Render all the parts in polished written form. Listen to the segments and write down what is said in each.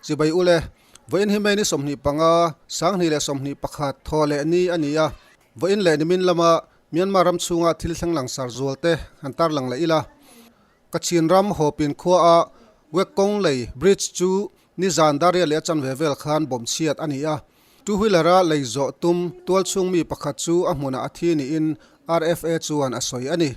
Chibai ule, vawiin hi May ni 25, 2021 thaw leh ni a ni a, vawiin leh nimin lama Myanmar ram chhunga thil thleng langsar zual te han tarlang leh ila. Kachin ram Hawpin khuaa Wekkawng lei bridge chu nizan Daria leh a chanve vel khan bawm chhiat a ni a. Two wheeler-a lei zawh tum tualchhung mi pakhat chu a hmunah a thi niin RFA chuan a sawi a ni.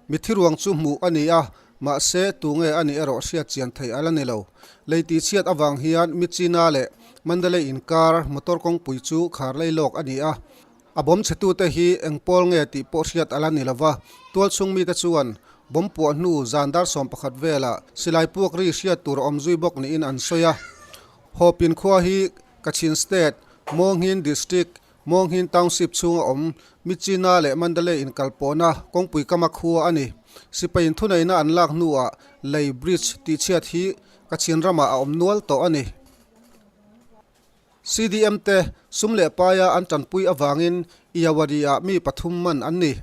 Mithi ruang chu hmuh a ni a, mahse tunge a nih erawh hriat chian theih a la ni lo. Lei tihchhiat avang hian Myitkyina leh Mandalay inkar motor kawngpui chu khar lei lawk a ni a. A bawm chhetute hi eng pawl nge tih pawh hriat a la ni lova, tualchhung mite chuan bawm puah hnu zan dar 11 velah silai puak ri hriat tur a awm zui bawk niin an sawi a. Hawpin khua hi Kachin State, Mawnghin District, Mawnghin Township chhunga awm Myitkyina leh Mandalay inkalpawhna kawngpui kama khua a ni. Sipai inthuneihna an lak hnuah lei, bridge, tihchhiat hi Kachin ramah a awm nual tawh a ni. CDM te sum leh paia an tanpui avangin Iyawari-ah mi pathum man an ni.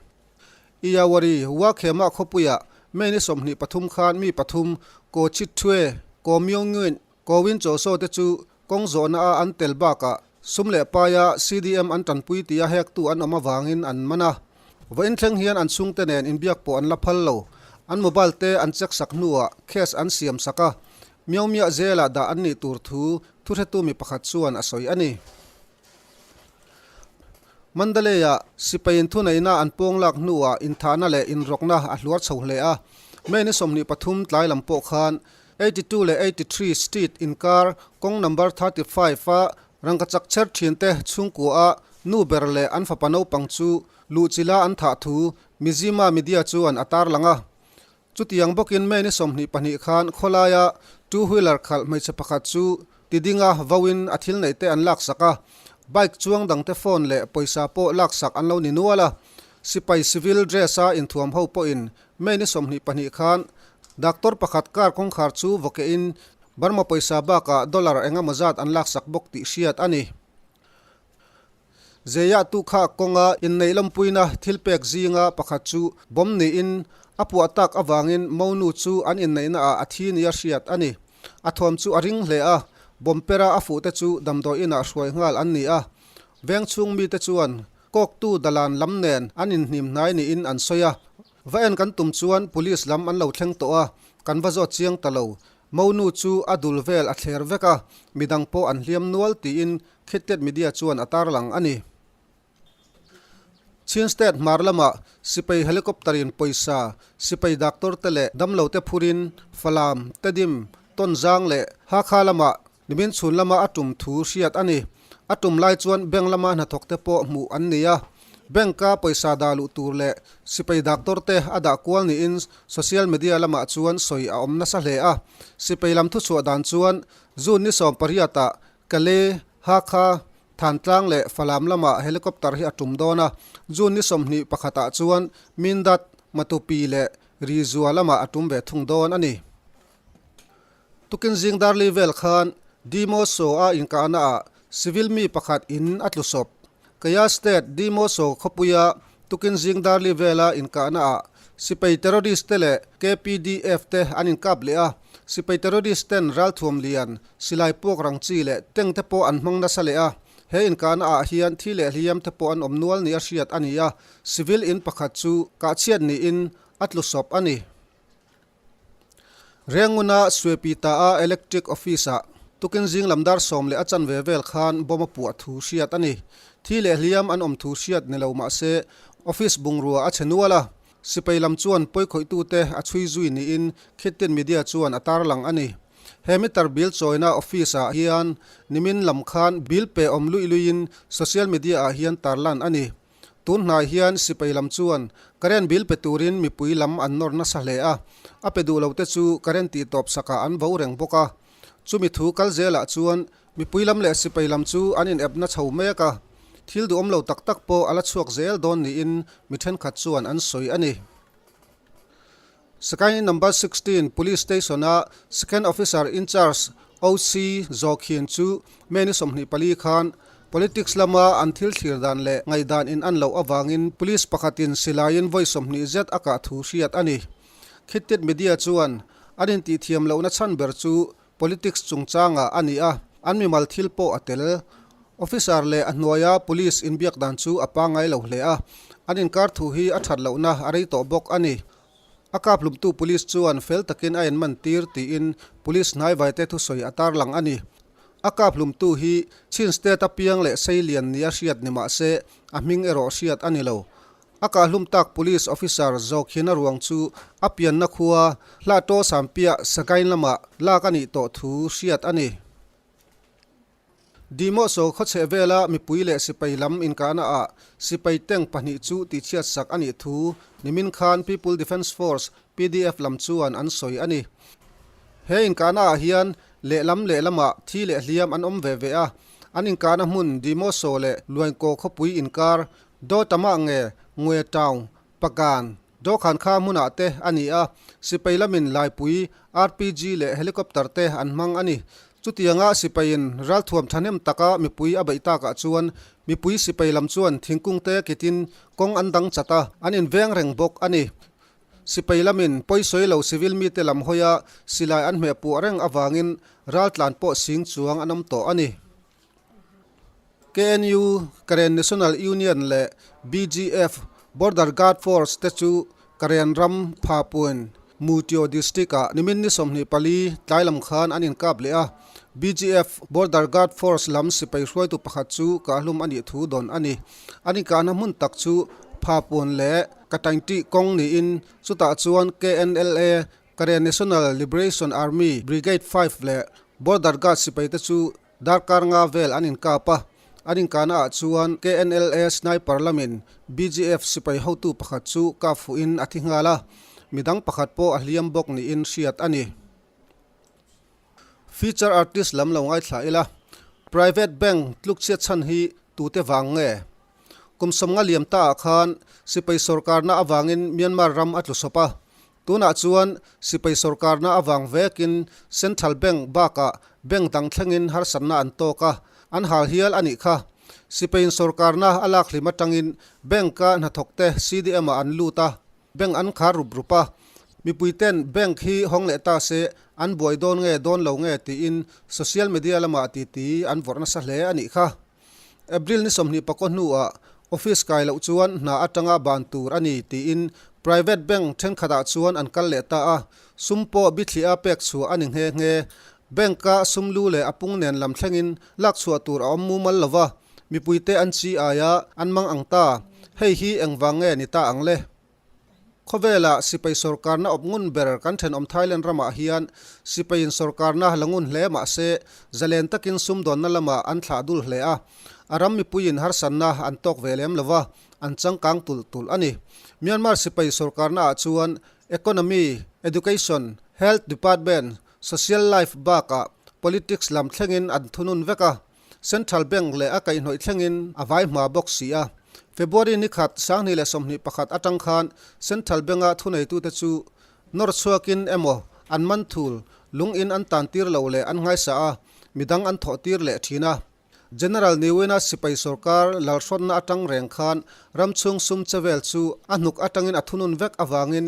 Iyawari Wakhema khawpuiah May ni 23 khan mi pathum Ko Chit Thwe, Ko Myo Nguyen, Ko Win Cho Saw te chu kawng zawhna a an tel bakah sum leh paia CDM an tanpui tia hektu an awm avangin an man a. Vawiin thleng hian an chhungte nen inbiak pawh an la phal lo. An mobile te an check sak hnuah case an siam sak a, Miau miah zelah dah an nih tur thu thuhretu mi pakhat chuan a sawi a ni. Mandalay-ah sipaiin thuneihna an pawng lak hnuah inthahna leh inrawkna a hluar chho hle a. May ni 23 tlai lam pawh khan 82 leh 83 Street inkar kawng number 35 a rangkachak chher thinte chhungkua-a nu ber leh an fapa naupang chu luhchilha an thah thu Mizzima media chuan a tarlang a. Chutiang bawkin May ni 22 khan khawlaia two wheeler khalh hmeichhe pakhat chu tidinga vauin a thil neih te an laksak a, bike chuang dangte phone leh pawisa pawh laksak an lo ni nual a. Sipai civil dress-a inthuam ho pawhin May ni 22 khan doctor pakhat car kawngkhar chu vawkehin Burma pawisa bakah dollar engemaw zat an laksak bawk tih hriat a ni. Zeia tu kha kawnga inneih lawmpuina thil pek zinga pakhat chu bawm niin a puah tak avangin monu chu an inneihna ah a thi nia hriat a ni. A thuam chu a ring hle a, bawm pera a fuhte chu damdawi inah hruai nghal an ni a. Veng chhung mite chuan kawktu dalan lam nen an inhnim hnai niin an sawi a. Va en kan tum chuan police lam an lo thleng tawh a, kan va zawt chiang ta lo. Monu chu a dul vel a thler vek a, midang pawh an hliam nual tiin Khittet Media chuan a tarlang a ni. Chin State hmar lamah sipai helicopter in pawisa, sipai doctor te leh damlo te phurin Falam, Tedim, Tonzang leh Hakha lamah nimin chhun lama a tum thu hriat a ni. A tum lai chuan bank lama hnathawk te pawh hmuh an ni a. Bank-a pawisa dah luh tur leh sipai doctor te a dah kual niin social media lamah chuan sawi a awm nasa hle a. Sipai lam thuchhuah dan chuan June ni 18 ah Kale, Hakha, Thantlang leh Falam lamah helicopter hi a tum dawn a, June ni 21 ah chuan Mindat, Matupi leh Rizua lamah a tum ve thung dawn a ni. Tukin zing darli vel khan Dimoso a inkahna ah civil mi pakhat in a tlu sawp. Kaya State Dimoso khawpuia tukin zing darli vela inkahna ah sipai terrorist te leh KPDF te an inkap leh a, sipai terrorist ten ralthuam lian, silai puak rang chi leh tank te pawh an hmang nasa leh a. He inkahna ah hian thi leh hliam te pawh an awm nual ni a hriat a ni a, civil in pakhat chu kahchhiat niin a tlu sawp a ni. Renguna Suepita-a Electric Office-ah tukin zing lam dar sawm leh a chanve vel khan bomb a puah thu hriat a ni. Thi leh hliam an awm thu hriat ni lo mah se office bungrua a chhe nual a, sipai lam chuan pawikhawihtute a chhui zui niin Khittin Media chuan a tarlang a ni. He meter bill chawina office-ah hian nimin lam khan bill pe awm luih luihin social media-ah hian tarlan a ni. Tun hnai hian sipai lam chuan current bill pe turin mipui lam an nawr nasa hle a, a pe duh lote chu current tih tawp sakah an vo reng bawk a. Chumi thu kal zelah chuan mipui lam leh sipai lam chu an inepna chho mek a, thil duhawm lo tak tak pawh a la chhuak zel dawn niin mi thenkhat chuan an sawi a ni. Sakaini Number 16 Police Station-a Second Officer in Charge, OC, Zawkhin chu May ni 24 khan Politics lama an thil thlir dan leh ngaihdan in an loh avangin Police pakhatin silaiin vawi 20 zet a kah thu hriat a ni. Khittit Media chuan an intihthiam lohna chhan ber chu. Politics chungchangah a ni a, an mimal thil pawh a tel. Officer leh a hnuaia police inbiak dan chu a pangngai lo hle a, an inkar thu hi a that lohna a rei tawh bawk a ni. A kaplumtu police chuan fel takin a enman tir tiin police hnaivaite thusawi a tarlang a ni. A kaplumtu hi Chin State a piang leh seilian nia hriat ni mah se a hming erawh hriat a ni lo. A kahhlum tak Police Officer Zawkhina ruang chu a pianna khua Hlahtaw Sampiah Sagaing lamah lak a nih tawh thu hriat a ni. Dimoso khawchheh vela mipui leh sipai lam inkahna ah sipai tank pahnih chu tihchhiat sak a nih thu nimin khan People Defence Force, pdf, lam chuan an sawi a ni. He inkahna ah hian lehlam lehlamah thi leh hliam an awm ve ve a, an inkahna hmun Dimoso leh Luaingkaw khawpui inkar Do tamah nge Ngwe Taung, Pagan, dawhkhan kha hmunah te a ni a, sipai lamin laipui, RPG leh helicopter te an hmang a ni. Chutianga sipaiin ralthuam thahnem taka mipui a beih takah chuan mipui sipai lam chuan thingkung te kitin kawng an dang chat a, an inveng reng bawk a ni. Sipai lamin pawisawi lo civil mite lam hawia silai an hmeh puah reng avangin raltlan pawh sing chuang an awm tawh a ni. KNU, Karen National Union leh BGF, Border Guard Force, te chu Karen ram Phapuin, Mutio District-ah nimin ni 24 tlai lam khan an inkap leh a. BGF, Border Guard Force, lam sipai hruaitu pakhat chu kahhlum a nih thu dawn a ni. An inkahna hmun tak chu Phapuan leh Kataingtih kawng niin chutah chuan KNLA, Karen National Liberation Army Brigade 5 leh Border Guard sipaite chu Darkar nga vel an inkap a, an inkahna ah chuan KNLA sniper lamin BGF sipai hotu pakhat chu kap fuhin a thi nghal a, midang pakhat pawh a hliam bawk niin hriat a ni. Feature artist lam lo ngaithla ila, Private bank tlukchhiat chhan hi tute vang nge? Kum sawmnga liam ta ah khan sipai sawrkarna avangin Myanmar ram a tlu sawp a, Tunah chuan sipai sorkarna avang vekin Central Bank bakah bank dang thlengin harsatna an tawk a, an hal hial a nih kha. Sipaiin sorkarna a lak hlim atangin bank-a hnathawkte CDM-ah an lut a, bank an khar rup rup a. Mipuiten bank hi hawng leh ta se an buai dawn nge dawn lo nge tiin social media lamah titi an vawrh nasa hle a nih kha. April ni 24 hnuah office kai loh chuan hna atanga ban tur a ni tiin private bank thenkhatah chuan an kal leh ta a, sum pawh bithliah pek chhuah a ni nghe nghe. Bank-a sum lu leh a pung nen lam thlengin lak chhuah tur a awm mumal lo va, mipuite an chi aia an mang ang ta. Hei hi engvang nge ni ta ang le? Khawvela sipai sorkarna awp ngun ber kan thenawm Thailand ramah hian sipaiin sorkarna la ngun hle mah se zalen takin sumdawnna lamah an thlah dul hle a, a ram mipuiin harsatna an tawk ve lem lo va, an changkang tulh tulh a ni. Myanmar sipai sorkarna ah chuan Economy, Education, Health Department, Social Life bakah Politics lam thlengin an thunun vek a. Central Bank leh a kaihhnawih thlengin a vai hma bawk si a. February ni khat 2021 atang khan Central Bank-a thuneitute chu nawr chhuakin emaw an man thul, lung in an tan tir lo leh an nghaisa a, midang an thawh tir leh thin a. General Niwina sipai sorkar lalhrawnna atang reng khan ram chhung sum che vel chu a hnuk atangin a thunun vek avangin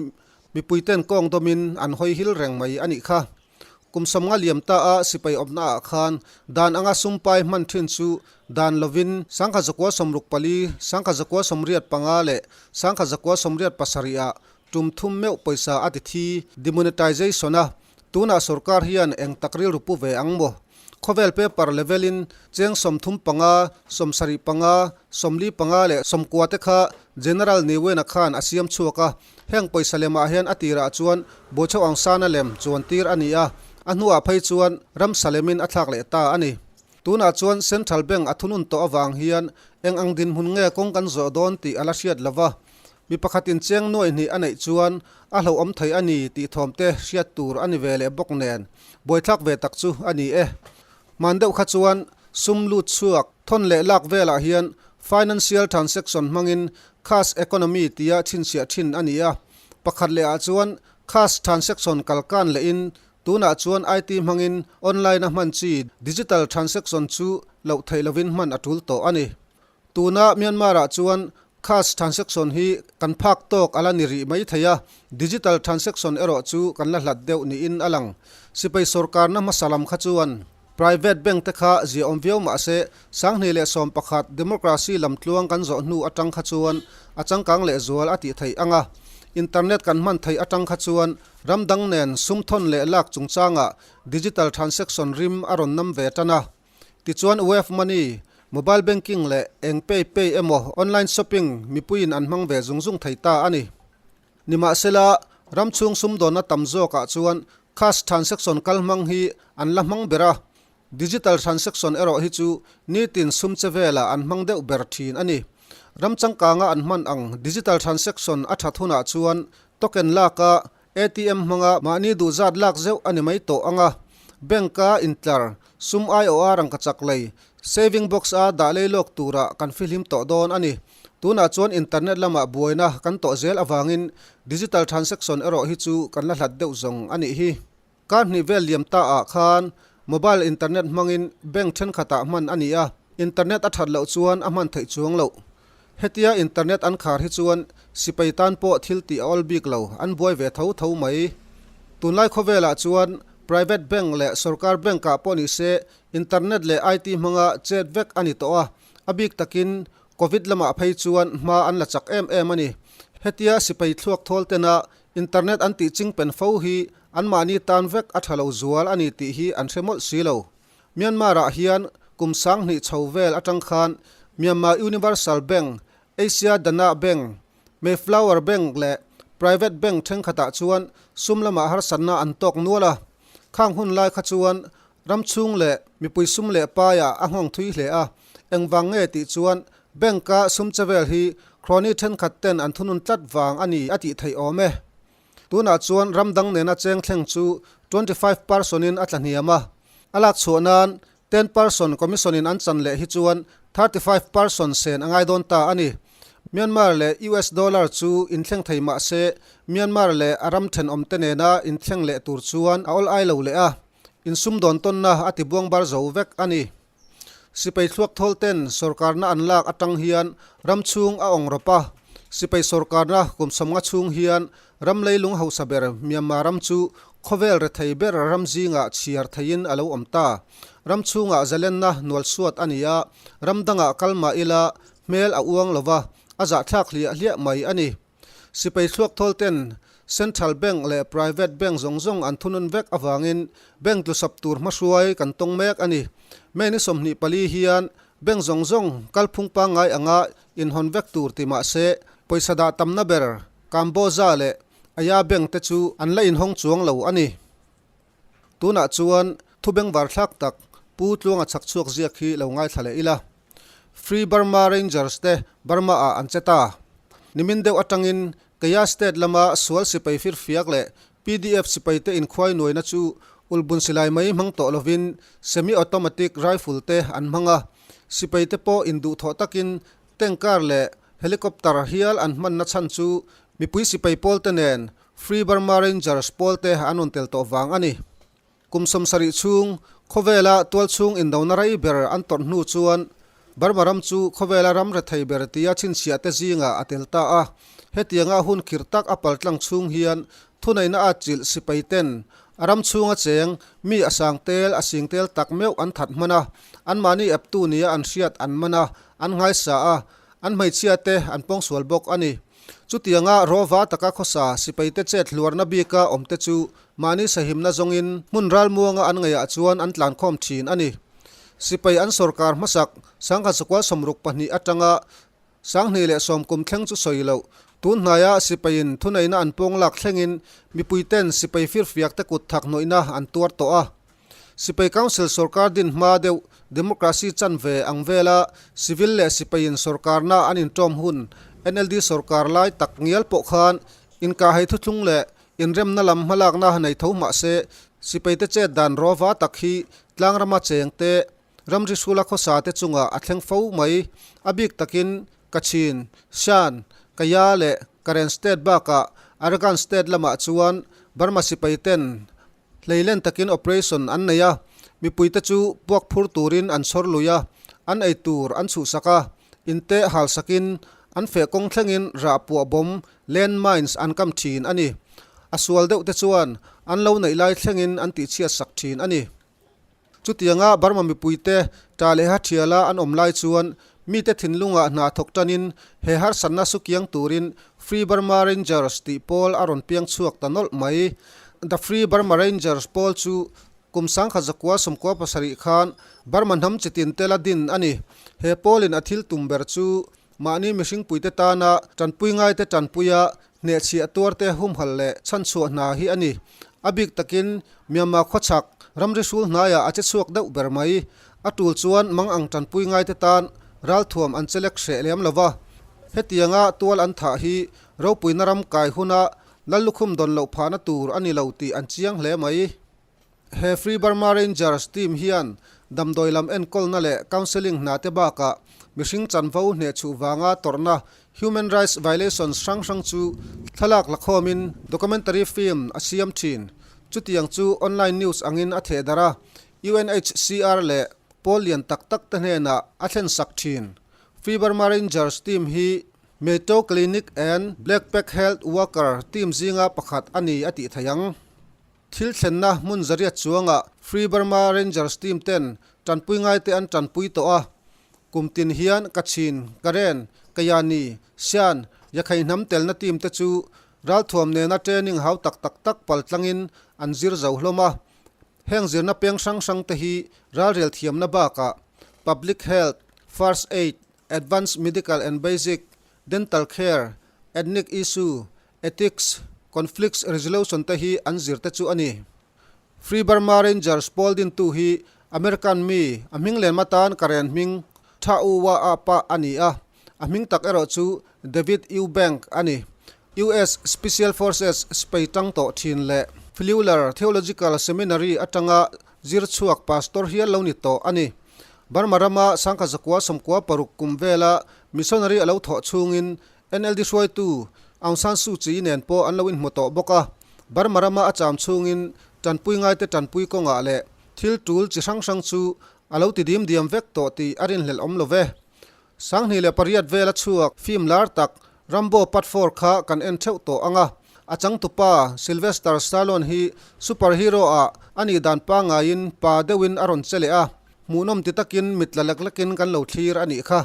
mipuiten kawng dawmin an hawi hil reng mai a nih kha. Kum sawmnga liam ta a sipai awmna ah khan dan anga sumpai hman thin chu dan lovin 1964, 1985 leh 1987 ah tum thum meuh pawisa a ti thi, demonetization, a. Tunah sorkar hian eng tak rilru pu ve ang maw? Khawvel paper level in cheng 35, 75, 45 leh 90 te kha General Niwena khan a siam chhuak a, Heng pawisa lemah hian a tirah chuan Buaitheu ang sana lem chuan tir a ni a, a hnuah phei chuan ramsa lemin a thlak leh ta a ni. Tunah chuan Central Bank a thunun tawh avang hian eng ang dinhmun nge kawng kan zawh dawn tih a la hriat lo va, mi pakhatin cheng nuaih hnih a neih chuan a hlauhawm thei a ni tih thawmte hriat tur a ni ve leh bawk nen buaithlak ve tak chu a ni e. Hman deuh kha chuan sum lut chhuak thawn leh lak velah hian financial transaction hmangin cash economy tia chhinchhiah thin a ni a. Pakhat leh ah chuan cash transaction kalkan lehin tunah chuan IT hmangin online a hman chi digital transaction chu loh theih lovin hman a tul tawh a ni. Tuna Myanmar ah chuan Cash transaction hi kan phak tawk a la ni rih mai thei a, digital transaction erawh chu kan la hlat deuh niin a lang. Sipai sorkarna hmasa lam kha chuan private bank te kha ziaawm viau mah se, 2011 democracy lam tluang kan zawh hnu atang kha chuan a changkang lehzual a tih theih ang a. Internet kan hman theih atang kha chuan ram dang nen sum thawn leh lak chungchangah digital transaction rim a rawn nam ve tan a. Tichuan Wave Money, Mobile Banking leh eng pay pay emaw online shopping mipuiin an hmang ve zung zung thei ta a ni. Nimahsela, ram chhung sumdawnna tam zawkah chuan cash transaction kal hmang hi an la hmang ber a, digital transaction erawh hi chu nitin sum che velah an hmang deuh ber thin a ni. Ram changkanga an hman ang digital transaction a that hunah chuan token laka ATM hmanga mahni duhzat lak zeuh a ni mai tawh ang a, bank-a intlar, sum aiawha rangkachak lei, saving box-a dah lei lawk turah kan fihlim tawh dawn a ni. Tunah chuan internet lamah buaina kan tawh zel avangin digital transaction erawh hi chu kan la hlat deuh zawng a nih hi. Kar hnih vel liam ta ah khan mobile internet hmangin bank thenkhatah hman a ni a, internet a that loh chuan a hman theih chuang loh. Hetia internet an khar hi chuan sipai tan pawh thil tih a awl bik lo, an buai ve tho tho mai. Tunlai khawvelah chuan private bank leh sorkar bank ah pawh ni se internet leh IT hmanga chet vek a ni tawh a, a bik takin Covid lamah phei chuan hma an la chak em em a ni. Hetia sipai thluak thawl tena Internet an tih chingpen fo hi anmahni tan vek a tha lo zual a ni tih hi an hre mawlh si lo. Myanmar-ah hian kum 2000 chho vel atang khan Myanmar Universal Bank, Asia Dana Bank, Mayflower Bank leh private bank thenkhatah chuan sum lamah harsatna an tawk nual a. Khang hun lai kha chuan ram chhung leh mipui sum leh paiah a nghawng thui hle a. Engvang nge tih chuan bank-a sum che vel hi crony thenkhat ten an thunun tlat vang a ni a tih theih awm e. Tunah chuan ram dang nena cheng thleng chu 25 person-in a tla hniam a, a lak chhuah nan 10 person commission-in an chan leh hi chuan 35 person sen a ngai dawn ta a ni. Myanmar leh US dollar chu inthleng thei mah se Myanmar leh a ram thenawmte nena inthleng leh tur chuan a awl ai lo leh a, insumdawn tawnna a tibuang bar zo vek a ni. Sipai thluak thawl ten sorkarna an lak atang hian ram chhung a awng rawp a, sipai sorkarna kum 50 chhung hian ram leilung hausa ber Myanmar ram chu khawvel rethei ber ram zingah chhiar theiin a lo awm ta. Ram chhungah zalenna nual suat a ni a, ram dangah kal mah ila hmel a uang lova, a zahthlak hliah hliah mai a ni. Sipai thluak thawl ten Central Bank leh Private Bank zawng zawng an thunun vek avangin bank tlusap tur hmahruai kan tawng mek a ni. May ni 24 hian bank zawng zawng kalphung pangngai anga inhawn vek tur ti mah se pawisa dah tamna ber Kamboja leh Aya Bank te chu an la inhawng chuang lo a ni. Tunah chuan thu bengvar thlak tak Pu Tluanga chhak chhuak ziak hi lo ngaithla leh ila. Free Burma Rangers te Burma ah an che ta. Nimin deuh atangin Kaya State lama sual sipai firfiak leh PDF sipai te inkhuai nuaina chu ulbun silai mai hmang tawh lovin semi-automatic rifle te an hmang a. Sipai te pawh induhthawh takin tank car leh helicopter hial an hmanna chhan chu mipui sipai pawl te nen Free Burma Rangers pawl te an rawn tel tawh vang a ni. Kum 70 chhung khawvela tual chhung indona rei ber an tawrh hnu chuan Burma ram chu khawvela ram rethei ber tia chhinchhiah te zingah a tel ta a. Hetianga hun khirh tak a paltlang chhung hian thuneihna a chilh sipai ten a ram chhunga cheng mi a sang tel a sing tel tak meuh an that hman a, anmahni eptu nia an hriat an man a, an nghaisa a, an hmeichhia te an pawngsual bawk a ni. Chutianga rawva taka khawsa sipaite chet hluarna bika awmte chu mahni sahimna zawngin hmun ralmuanga an ngaihah chuan an tlankhawm thin a ni. Sipai an sorkar hmasak 1962 atanga 2010 kum thleng chu sawi loh. Tun hnaia sipaiin thuneihna an pawng lak thlengin mipuiten sipai firfiakte kut thak hnawihna an tuar tawh a. Sipai Council sorkar din hma deuh democracy chanve ang vela civil leh sipaiin sorkarna an inṭawm hun NLD sorkar lai tak ngial pawh khan inkahhei thuthlung leh inremna lam hmalakna nei tho mah se sipaite chet dan rawva tak hi tlangrama chengte ramri hrula khawsa te chungah a thleng fo mai. A bik takin Kachin, Shan, Kaya leh Karen State bakah Arakan State lamah chuan Burma sipaiten Hleilen takin operation an nei a, mipuite chu puak phur turin an chhawr lui a, an ei tur an chhuhsak a, inte halsakin An feh kawng thlengin rah puah bomb, land mines, an kam thin a ni. A sual deuh te chuan an lo neih lai thlengin an tihchhiat sak thin a ni. Chutianga Burma mipuite ta leh ha thiala an awm lai chuan mite thinlungah hna thawk tanin he harsatna sukiang turin Free Burma Rangers tih pawl a rawn piang chhuak ta nawlh mai. The Free Burma Rangers pawl chu kum 1997 khan Burma hnam chitin tela din a ni. He pawlin a thil tum ber chu mahni mihringpuite tana tanpui ngaite tanpuia Hnehchhiah tuarte humhalh leh chhanchhuah hna hi a ni. A bik takin Myanmar khawchhak ramri hrul hnaiah a che chhuak deuh ber mai. A tul chuan mang ang tanpui ngaite tan ralthuam an chelek hreh lem lo va. Hetianga tual an thah hi ropuina ram kai huna Lallukhum dawn loh phahna tur a ni lo tih an chiang hle mai. He Free Burma Rangers team hian damdawi lam enkawlna leh counselling hna te bakah mihring chanvo hnehchhuh vanga tawrhna human rights violations hrang hrang chu thlalak la khawmin documentary film a siam thin. Chutiang chu online news angin a thehdarh a, UNHCR leh pawl lian tak tak te hnenah a thlen sak thin. Free Burma Rangers team hi Meto Clinic and Black Pack Health Worker team zinga pakhat a ni a tih theih ang. Thil thlenna hmun zariat chuangah Free Burma Rangers team ten tanpui ngaite an tanpui tawh a, kum tin hian Kachin, Karen, Kayani, Shan, Yakhai hnam telna team te chu ralthuam nena training hau tak tak tak pal tlangin an zir zo hlawm a. Heng zirna peng hrang hrang te hi ralrel thiamna bakah Public Health, First Aid, Advanced Medical and Basic Dental Care, Ethnic Issue, Ethics, Conflicts Resolution te hi an zir te chu a ni. Free Burma Rangers pawl dintu hi American mi, a hming lem atan Karen hming Tha U Wa A Pa a ni a, a hming tak erawh chu David Eubank a ni. US Special Forces spei tang tawh thin leh Fleuler Theological Seminary atanga zir chhuak pastor hial lo ni tawh a ni. Burma rama 1996 kum vela missionary a lo thawh chhungin NLD hruaitu Aung San Suu Kyi nen pawh an lo inhmu tawh bawk a, Burma rama a cham chhungin tanpui ngaite tanpui kawngah leh thil tul chi hrang hrang chu a lo ti dim diam vek tawh tih a rinhlelh awm lo ve. 2008 vela chhuak film lar tak Rambo Part 4 kha kan en theuh tawh ang a, a changtupa Sylvester Stallone hi super hero ah a nih dan pangaiin pa deuhin a rawn che leh a, Hmuhnawm ti takin mit la lek lekin kan lo thlir a nih kha.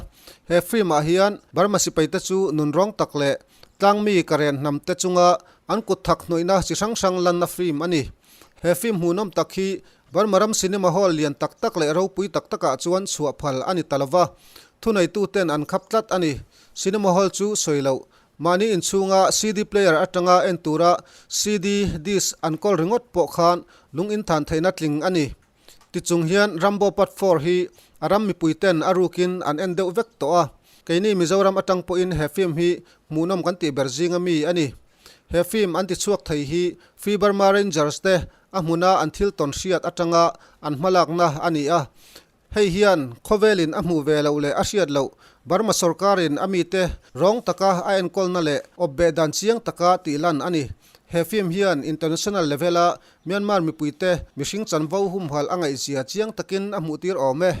He film ah hian Burma sipai te chu nunrawng tak leh tlangmi Karen hnam te chunga an kut thak hnawihna chi hrang hrang lanna film a ni. He film hmuhnawm tak hi Burma ram cinema hall lian tak tak leh ropui tak takah chuan chhuah phal a ni ta lova, thuneitu ten an khap tlat a ni. Cinema hall chu sawi loh mahni inchhunga CD player atanga en tura CD disc an kawl ringawt pawh khan lung inthan theihna tling a ni. Tichung hian Rambo Part 4 hi a ram mipui ten a rukin an en deuh vek tawh a, keini Mizoram atang pawhin he film hi hmuhnawm kan tih ber zinga mi a ni. He film an tichhuak thei hi Free Burma Rangers te a hmuna an thil tawn hriat atanga an hmalakna a ni a, hei hian khawvelin a hmuh ve loh leh a hriat loh Burma sorkarin a mite rawng taka a enkawlna leh awpbeh dan chiang taka tihlan a ni. He film hian international level-a Myanmar mipuite mihring chanvo humhalh a ngaihzia chiang takin a hmuhtir awm e.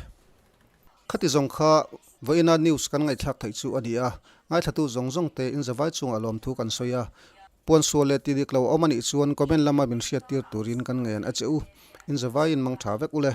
Khati zawng kha vawiina news kan ngaihthlak theih chu a ni a, ngaithlatu zawng zawng te in zavai chungah lawmthu kan sawi a. Puansual leh ti dik lo awm a nih chuan comment lama min hriattir turin kan ngen a che u. In zavaiin mang tha vek u le.